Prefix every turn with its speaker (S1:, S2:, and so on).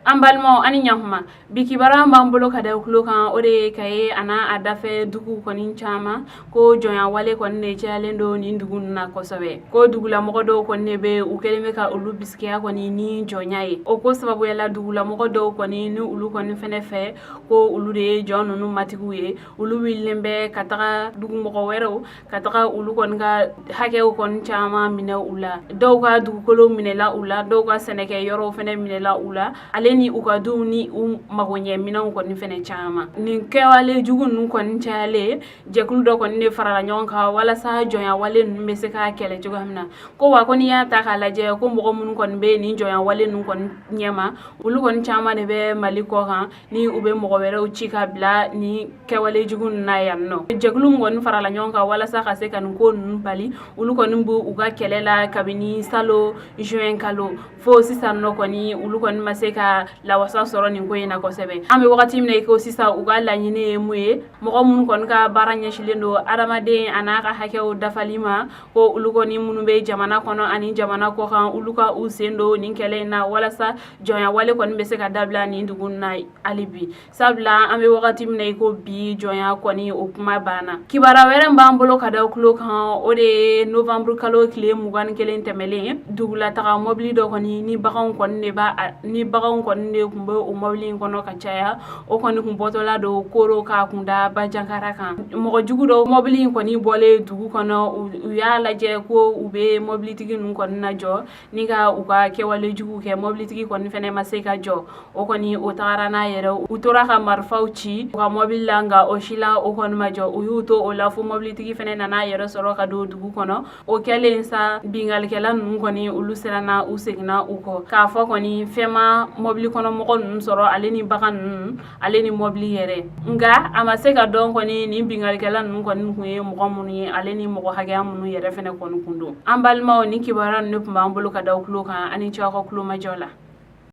S1: An balimaw, ani ɲakuma. Bi kibaruya b'an bolo ka da tulo kan, o de ye Kayi a n'a a dafɛ dugu kɔni caman ko jɔnya wale kɔni de cayalen don nin dugu ninnu na kosɛbɛ, ko dugulamɔgɔ dɔw kɔni de bɛ u kɛlen bɛ ka olu bisikiya kɔni ni jɔnya ye. O ko sababuya la, dugulamɔgɔ dɔw kɔni ni olu kɔni fɛnɛ fɛ ko olu de ye jɔn ninnu matigiw ye, olu wililen bɛ ka taga dugumɔgɔ wɛrɛw ka taga olu kɔni ka hakɛw kɔni caman minɛ u la. Dɔw ka dugukolo minɛla u la, dɔw ka sɛnɛkɛ yɔrɔw fɛnɛ minɛla u la, ale ni u ka duw ni u magoɲɛ minɛnw kɔni fɛnɛ caman. Nin kɛwale jugu ninnu kɔni cayalen, jɛkulu dɔ kɔni de farala ɲɔgɔn kan walasa jɔnya wale ninnu bɛ se ka kɛlɛ cogoya min na. Ko wa ko n'i y'a ta k'a lajɛ, ko mɔgɔ minnu kɔni bɛ nin jɔnya wale ninnu kɔni ɲɛma, olu kɔni caman de bɛ Mali kɔ kan ni u bɛ mɔgɔ wɛrɛw ci ka bila ni kɛwale jugu ninnu na yan nɔ. Jɛkulu min kɔni farala ɲɔgɔn kan walasa ka se ka nin ko ninnu bali, olu kɔni b'u u ka kɛlɛ la kabini salon juin kalo fo sisan nɔ. Kɔni olu kɔni ma se ka lawasa sɔrɔ nin ko in na kosɛbɛ. An bɛ wagati min na i ko sisan, u ka laɲini ye mun ye? Mɔgɔ minnu kɔni ka baara ɲɛsilen don adamaden a n'a ka hakɛw dafali ma, ko olu kɔni minnu bɛ jamana kɔnɔ ani jamana kɔ kan, olu ka u sen don nin kɛlɛ in na walasa jɔnya wale kɔni bɛ se ka dabila nin dugu na hali bi, sabula an bɛ wagati min na i ko bi, jɔnya kɔni o kuma banna. Kibaruya wɛrɛ b'an bolo ka da tulo kan, o de ye novembre kalo tile 21 tɛmɛlen, dugulataga mɔbili dɔ kɔni ni baganw kɔni de b'a ni baganw kɔni de tun bɛ o mɔbili in kɔnɔ ka caya, o kɔni kun bɔtɔla don Koro k'a kun da Bajankara kan. Mɔgɔ jugu dɔ mɔbili in kɔni bɔlen dugu kɔnɔ, u y'a lajɛ ko u bɛ mɔbilitigi ninnu kɔni lajɔ ni ka u ka kɛwale jugu kɛ. Mɔbilitigi kɔni fɛnɛ ma se ka jɔ, o kɔni o tagara n'a yɛrɛ. U tora ka marifaw ci u ka mɔbili la, nka o si la o kɔni ma jɔ. U y'u to o la fo mɔbilitigi fɛnɛ nana yɛrɛ sɔrɔ ka don dugu kɔnɔ. O kɛlen sa, binkalikɛla ninnu kɔni olu siranna, u seginna u kɔ k'a fɔ kɔni fɛn ma mɔbili kɔnɔ mɔgɔ ninnu sɔrɔ, ale ni bagan ninnu, ale ni mɔbili yɛrɛ. Nka a ma se ka dɔn kɔni nin binkalikɛla ninnu kɔni kun ye mɔgɔ minnu ye, ale ni mɔgɔ hakɛya minnu yɛrɛ fɛnɛ kɔni kun don. An balimaw, ni kibaruya ninnu tun b'an bolo ka da tulo kan. Ani ce aw ka tulomajɔ la.